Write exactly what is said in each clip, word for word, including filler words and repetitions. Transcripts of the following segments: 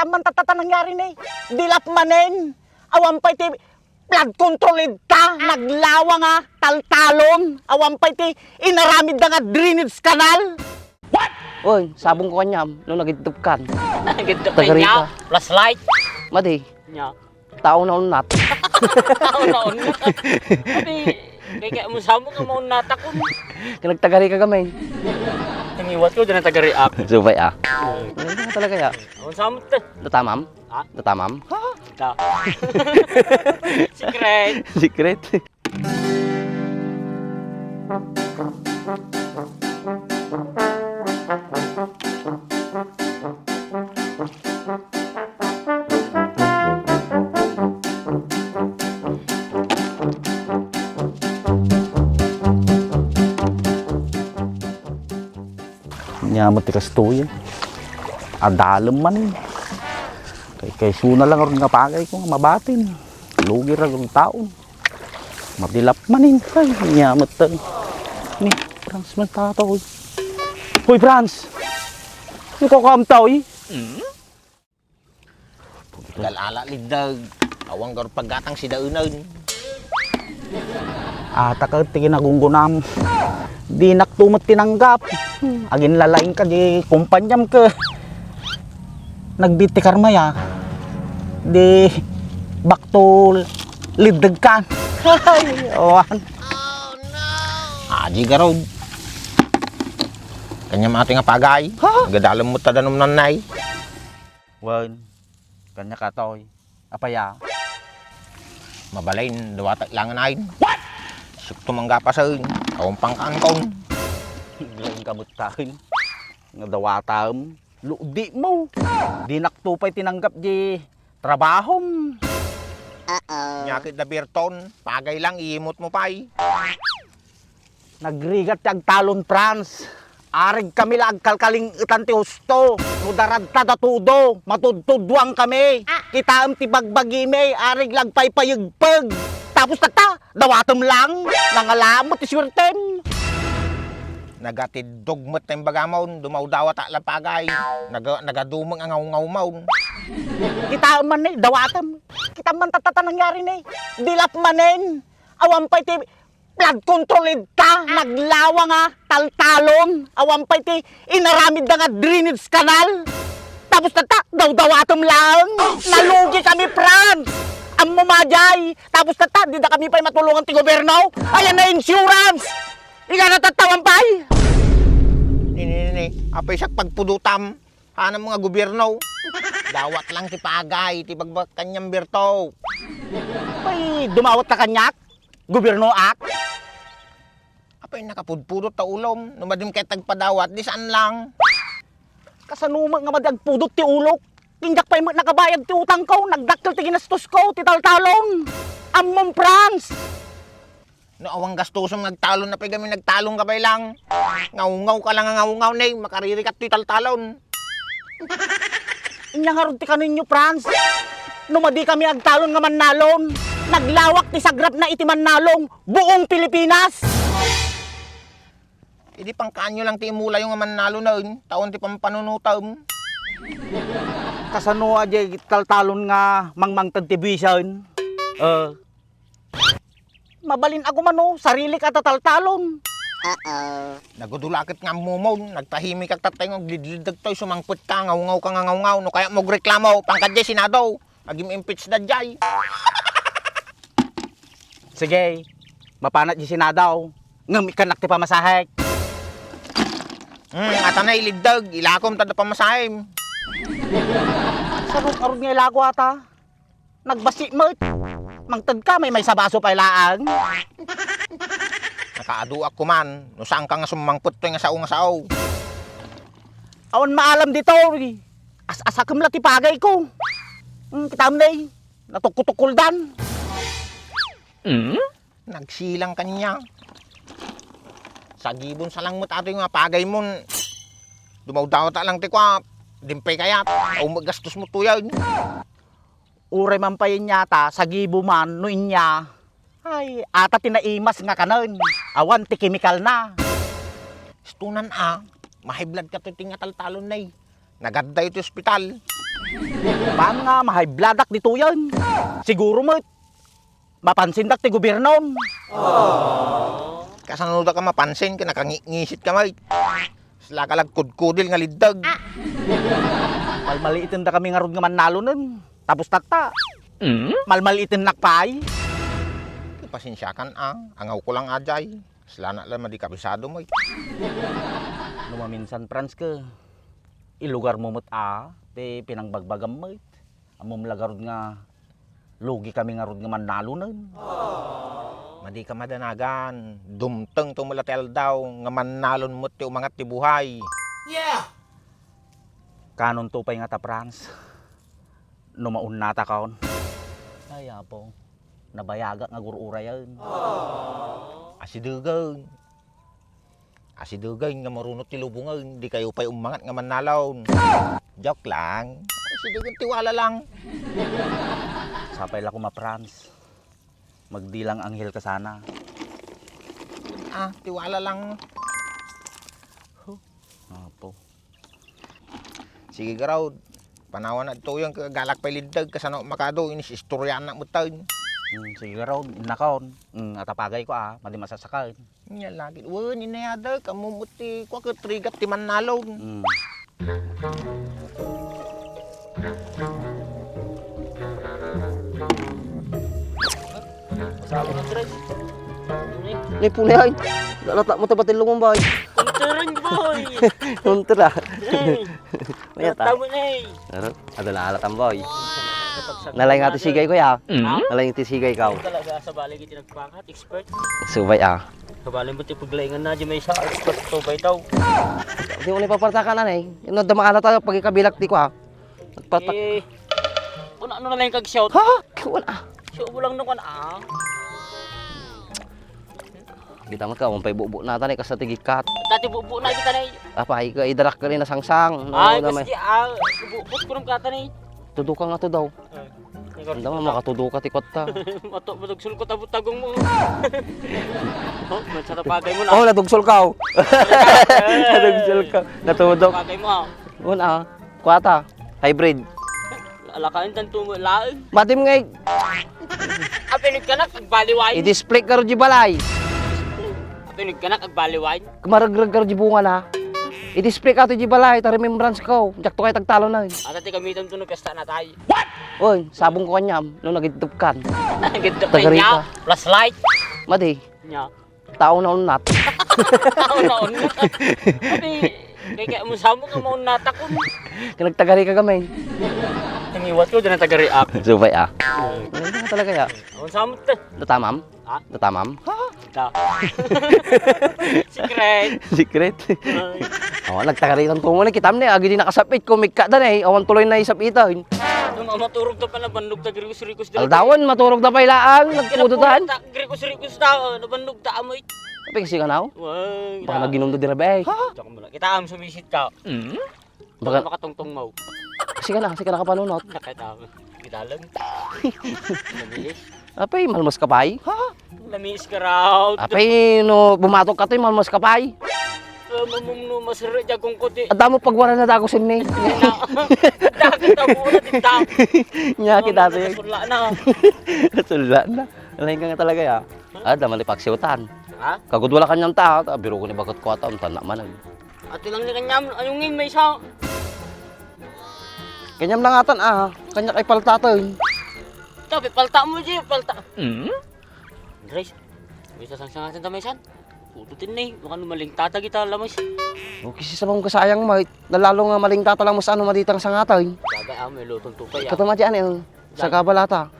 Kitaem man tatta ti nangyari ni. Dilap manen. Awan pay ti flood control ita. Naglawang a taltalon. Awan pay ti inaramidda nga drainage canal. Oy, sabongko kaniam no nagidtepkan. Nagidtep Taga kaniam? Rita. Flashlight. Madi. Nya. Tao na unnat. Tao na unnat. Adi, kay, kay, mo samo ka maunnatakon. Kay nagtaga Rita kami. Ang iwat ko, dyan ang taga-react. Subay, ah. Maganda nga talaga, ya. Ang samot, eh. Datamam? Ha? Datamam? Da. Secret. Secret. Nya met ti kastoy. Adalem man. Kay, kay suna lang nga pagayko nga mabatin. Lugi ra gud taon. Madilap manen. Ay, nya met. Ni, Franz man tata, oy. Hoy, Franz! Ikaw ka amta, oy? Hmm? Gal-ala, Liddag. Awan garud paggatang si daenan. Ata ka ti ginagunggunam. Dinak to met tinanggap. Aginlalaing ka di kumpanyam ka. Nagbiit ti karmaya. Di back to Liddag ka. Ay, awan. Aji garud. Kanya mati nga pagay. Ha? Gadalem met ta danum nanay. Wen, kanya katoy. Apaya? Mabalin, dawata lang nain. What? Sukto manggapasen. Awan pangkaankon. Lain ka met taen. Nga dawatam. Ludi mo. Dinak to pay tinanggap di trabahom. Uh-oh. Nyakit da Berton, pagay lang, iimot mo pay. Nagrigat ti agtalon, Franz. Areg kami la agkalkaling-etan ti husto. No daradta da todo, matudtuduang kami. Kitaem ti bagbagimi, areg la agpaypayegpeg. Tapos tatta, dawatem lang, nangalamet ti suertem. Nagatiddog met ti imbagamon, dumawdawata la pagay. Naga-, nagadumeng a ngawngawmon. Kitaem man ni, dawatem. Kitaem man tatta ti nangyari ni. Dilap manen. Awan pay ti flood control ita, naglawang a taltalon. Awan pay ti inaramidda nga drainage canal. Tapos tatta, dawdawatem laeng. Nalugi kami, Franz. Ammom a jay. Tapos tatta, dida kami pay matulongan ti gobyerno. Ayan na insurance. Igana tatta, awan pay. Ni, ni, ni, ni. Apay siak pagpudotam. Hanam nga gobyerno. Dawat lang ti pagay, ti bagbag kaniam Berto. Pay, dumawat ka kaniak? Gobyernoak? Apay, nakapudpudot ta ulom. No madim ket agpadawat, di saan lang. Kasano met nga madi agpudot ti ulok? Ken diak pay met nakabayad ti utangko, nagdakkel ti ginastosko, ti taltalon. Ammom, Franz! No awan gastosom nga agtalon, apay gamin nagtalon ka pay lang. Ngawngaw ka lang nga ngawngaw, ne, makaririkat ti taltalon. Inya ngarud ti kaninyo, Franz. No madi kami agtalon nga mannalon, naglawak ti sagrapna iti mannalong buong Pilipinas. Idi pangkaanyo lang ti imulayo nga mannalon, ta awan ti pampanunotem. Kasano a di taltalon nga mangmangted ti buisen? Eh, Mabalin a kumano, sarilik a tataltalon. Uh-oh. Nagudulaket nga ammomon, nagtahimikak tattay nga aglidlid dagtoy, sumangpet ka, ngawngaw ka nga ngawngaw, no kaya mo agreklamo, pangkadiay Senado, agim-impeach da jay. Sige, mapanat di Senado, ngem ikkanak ti pamasahek. Hmm, ata na iliddeg, ilakom ta da pamasahem. Sarok arod nga ilako ata. Nagbasi met. Mangted ka, maymaysa a baso pay laeng. Nakaaduak koman, no saan ka nga summangpet toy nga sao nga sao. Awan maalam ditoy. As-asakem la ti pagayko. Hmm, kitaem nay, natukutukuldan. Hmm? Nagsilang kaniak. Sagibon sa lang met atoy nga pagaymon. Dumawdawata lang ti kuap. Dimpay kayat. Awan met gastos mo tuyan. Uray man pay inyata, sagibo man, no inya. Ay, ata ti naimas nga kanen. Awan ti kemikal na. Istonan a, ma-high blood ka to ti nga taltalon nay. Nagadday ti ospital. Paan nga ma-high blood-ak ditoyen? Siguro met, mapansindak ti gobiernon. Kasano daka mapansin ken nakangi-, ngisit ka met? Sika la agkudkudil nga liddeg. Malmaliitendakami ngarud nga mannalonen. Tapos tatta, malmaliitennak pay. Pasensiakan a, angawko lang a jay. Sika la madi kabisado met. No maminsan, Franz, ket ilugarmo met a ti pinangbagbagam met. Ammom la garud nga lugikami ngarud nga mannalonen. Madika madanagan, dumtengto met la ti aldaw nga mannalon met ti umangat ti buhay. Kanonto pay ngata, Franz, no maunnatakon. Ay, Apo, nabayagak nga agur-urayen. Asidegen. Asidegen nga marunot ti lubongen, dikayo pay ummangat nga mannalon. Joke lang. Asidegen, tiwala lang. Sapay la koma, Franz. Magdilang anghel ka sana. Ah, tiwala lang. Huh. Apo. Sige, garud. Panawan adtoyen ket aggalak pay liddeg, kasano makado, inis-istoryaannak metten. Hmm, sige, garud. Innakon. Hmm, atapagayko a, madi masasakaen. Nia lagid. Wen, inayadek, ammom ti kua ket rigat ti mannalon. Hmm. Masama na, Tres. Ni pulay. Dalatak mo tabatil lumambay. Kunturan, boy. Kuntura. Mayat a. Tama na eh. Aro, adala ala tamboy. Nalay nga ti sigay ko ya. Ha? Nalay ti sigay ko. Talaga sa balik iti nagpakat, expert. Subay a. Kabali mo ti paglaingan na, di may isa, expert to, bay tao. Di mo ni papartakan na eh. Yung nadamaala tayo, pag ikabilak ti ko ha. Nagpatak. Eh, kung ano na lang kag shout. Ha? Wala. Show mo lang nung ano ah. Kita mo ka, umpay bubo na tani, kasta ti gikat. Dati bubo na kita na eh. Apay, ka idarak ka rin nasangsang. No, ay, na may kasi ah, bubo ko nung kata na eh. Tudo ka nga to daw. Ay, ikaw, anda mo, ikaw. Makatudo ka ti kotta. Mato, madugsul ko tabutagong mo. Oh, magsarapagay mo na. Oh, nadugsol ka, oh. Nadugsol ka. Natudo. Sarapagay mo, ah. Una, ah. Kuwata. Hybrid. Alakain tan tumo laeng. Matim nga ig- Apinigkanak, agbaliway. I-display ka ro di balay. Apinigkanak, agbaliway. Kumaregreg ka ro di bunga na. I-display ka to di balay, ta remembrance ko. Diak to kay tagtalo na. Ata ti kamitan to no pesta na tayo. Oy, sabong ko kanyam, no nagidtop kan. Nagidtop Tagari kanya, ka. Flashlight. Madi. Nya. Tao na unnat. Tao na unnat. Abi, kay, kay mo sabong ka maunnat ako. Kay nagtagari ka gamay. Nangiwat ko, di na tagari ako. Subay, ah. Ano talaga, ya? Ang samot, eh. Natamam? Ha? Natamam? Da. Secret. Secret? Ay. Oh, nagtagaritan to mo na. Kitam ni, agi di nakasapit, kumikka da na eh. Awan tuloy na isapitan. Nung maturog ta pa na bandog ta Ricos Ricos dito. Aldawan, maturog na pay laang, nagkudo tan. Ricos Ricos ta, oh, nabandog ta amoy. Apay kasi ka now? Way, baka na. Naginom da dira, be. Ha? Diyan ka muna. Kita am sumisit ka. Mm? Baka makatungtong mo. Kasi ka na, kasi ka nakapanunot. Nakita mo. Kita lang. Mabilis. Apay, malmas ka pay? Ha? Namiis ka raw. Apay, no, bumatok ka to, malmas ka pay? Ah, mamung no, masira dyan kung kuti. At damo pagwara na dako sinni. Dagat na po na dito. Nya, kita to eh. Nasulla na. Nasulla na. Alain ka nga talaga, ya. Ah, daman ipaksiwtan. Ha? Kagud wala kanyam ta, ta, biro ko ni bagat ko ata, untan na man. Ati lang ni kanyam, ayungin, may isa. Kanyam lang atan, ah. Kanya kay palta to eh. Tabi, palta mo, Jay, palta. Mm? Andres, may sasangsangatan ta, may san? Pututin na eh. Baka no malingtata kita, lamas. O, kasi sa mong kasayang, may, nalalo nga malingtata lang mo sa ano, maditang sangatan. Bagay, ah, may lutong tupay, ah. Katumati, ano yun? Sa kabalata.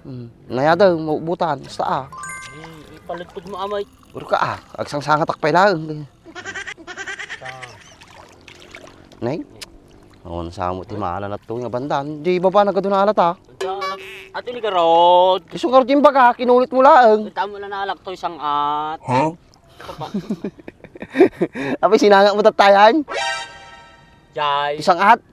Hmm. Naya daw, maubutan. Basta, ah. Hmm, ipalitpod mo, amay. Uro ka, ah. Agsangsangatak pay laeng. Nay? Awan sa mo ti maala na to nga bandan. Di baba na kaduna alata. Ato ni Garod. Isu Garod yung baga, kinulit mo laeng. Tamo na nalak to isang at. Ha? Apay, sinanga mo tatayan? Jay. Isang at?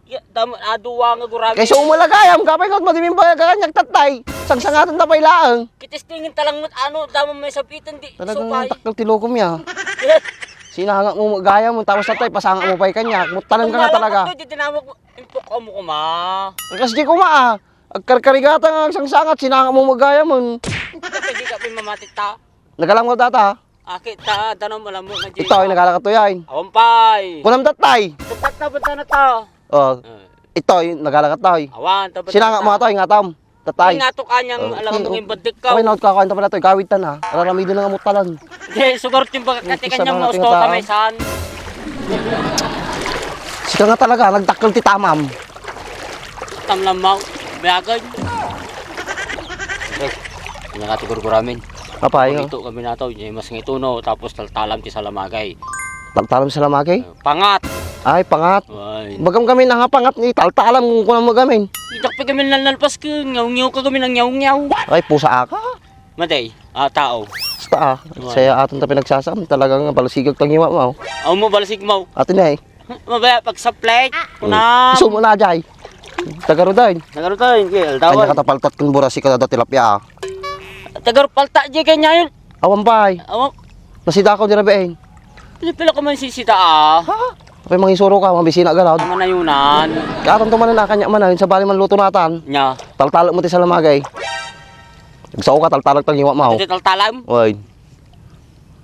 Ya, dam-, aduwa nga gurami. Kaysa umalagayam, kapay ko, madimimbayagan, nagtatay. Sangsangatan ta pay laeng. Kitistingin talang mat-, ano, damo may sapitan, di, talagang supay. Takkel ti lokom ya. Sinangam met gayam, tapos tatay, pasangam pay kaniak. Mutalan ka nga talaga. Ito, di tinawag mo. Impok mo kuma. Kas di kuma, ah. Agkarkarigatan nga agsangsangat, sinangam met gayam. Ito, di ka pimamatik ta. Nagalam ka data, ha? Akit ta, danum, alam mo na, Jay. Ito, ay, nagala ka to, yay. Awan pay. Kunam tatay. Tatat na, banta na ta. Oh. Eh. Ito, ay, nagala ka to, ay. Awan, tabat Sinangam mo ta. Ito, ay, ngatam. Tatay. Ay, nga to kanyang Oh, alam okay, mo, oh. Yung badik ka. Okay, naut ka, kanta pala to, ikawid tan, ha? Raramidin na nga mutalan. Di, sugar yung pagkakatikan Umpisa niya, mga mausto, tao. Tamesan. Sika nga talaga, nagdakkel ti tamam. Tamlam mo, biyagan. Eh, pinakatigurguramin. Apay, oh. Ito kami na to, yung mas ngituno, tapos taltalam ti salamagay. Taltalam salamagay? Eh, pangat. Ay, pangat. Ay. Bagam kami na nga pangat ni taltalam kung kunam mo gamin. Idak pa kami nalnalpas ko, nyaw-nyaw ka kami ng nyaw-nyaw. Ay, pusa aka. Matay, ah, tao. Basta, ah, Why? Saya aton ta pinagsasam, talagang balsigag tangiwa mo. Aw mo, balsig mo. Ato na eh. Mabaya, pag-supply, Hmm. Kunam. Isu mo na, Jay. Tagarudain. Tagarudain, kaya, Kanya aldawan. Katapaltat kung burasi ka da tilapia, ah. Tagarupalta, di kanya yun. Awan pa, eh. Awan. Nasida ako, di rabiin. Pila-pila ka man sisita, ah. Ha? Apay mangisuro ka, mabisina galad. Manayunan. Kaya aton tumanan na, kanya man, ah, yung sabali man luto natan. Nya. Taltalak mo ti salamagay. Nagsao ka, taltalak tangiwa mo. Iti taltalam? Oy.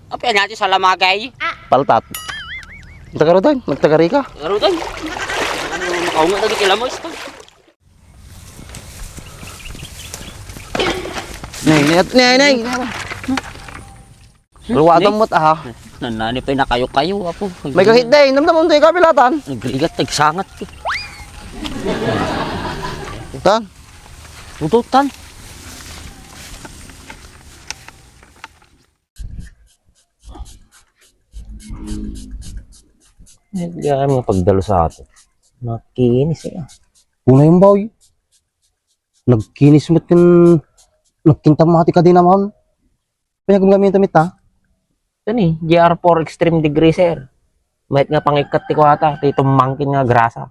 Apay na ti salamagay? Paltat. Tagarutan, nagtagarika. Tagarutan. Aw nga, nagkilamos. Nay, nay, nay, nay. Luwadam mo't, aha. Nanani pa'y nakayo-kayo, apo. May kahit day, namnam mo yung kabilatan. Nagrigat, nagsangat. Tan? Ututan. Eh, di ay mga pagdalo sa ato. Makinis eh. Una yung boy. Nagkinis met ken nagkintam ti kadi naman. Pinaggamit ta. Ito ni, G R four Extreme Degreaser. Mayat nga pangikkat ti kuwata, ti tumangkin nga grasa.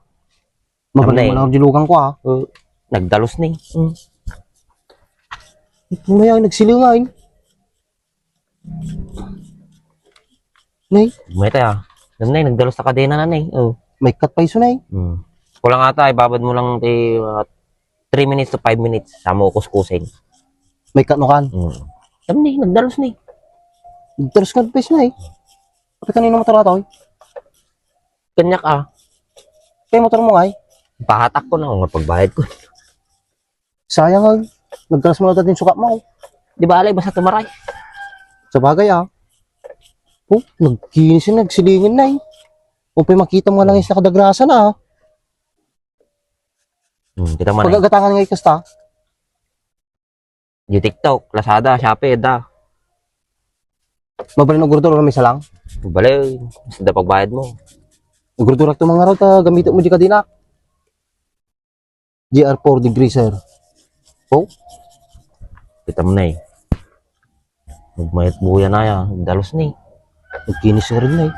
Mabalik Ano mo eh? Lang ang dilugan ko, ah. Uh, nagdalos ni. Mm. Ito na yan, nagsilingan. Nay? Mayat, ah. Ano na eh, nagdalos na kadena na, eh. Oh. May cut pa iso, nay. Hmm. Kulang ata, ibabad mo lang ti mga three minutes to five minutes. Sa mo kuskusin. May cut no kan? Hmm. Ano ni, nagdalos ni. Nagdalos ka pa iso, nay. Pati kanino motor ato, eh? Kanyak, ah. Kaya motor mo, ay? Pahatak ko na, kung pagbayad ko. Sayang, ay. Nagkalas mo na din sukat mo. Di ba, alay, basta tumaray. Sa bagay, ah. Oh, nagkinis yun, nagsilingin na, eh. O, pa makita mo lang yung nakadagrasa na, ah. Hmm, kita mo na. Pag-agatangan nga ikasta. Di TikTok, Lazada, Shopee, da. Mabalin ang gurdura, may salang? Bale, basta da pagbayad mo. Gurdura to mga raw, ta gamitin mo di kadina. G R four Degreaser. Oh? Kita mo na eh. Nagmayat buya na ya, dalos ni. Nagkinis ka rin na eh.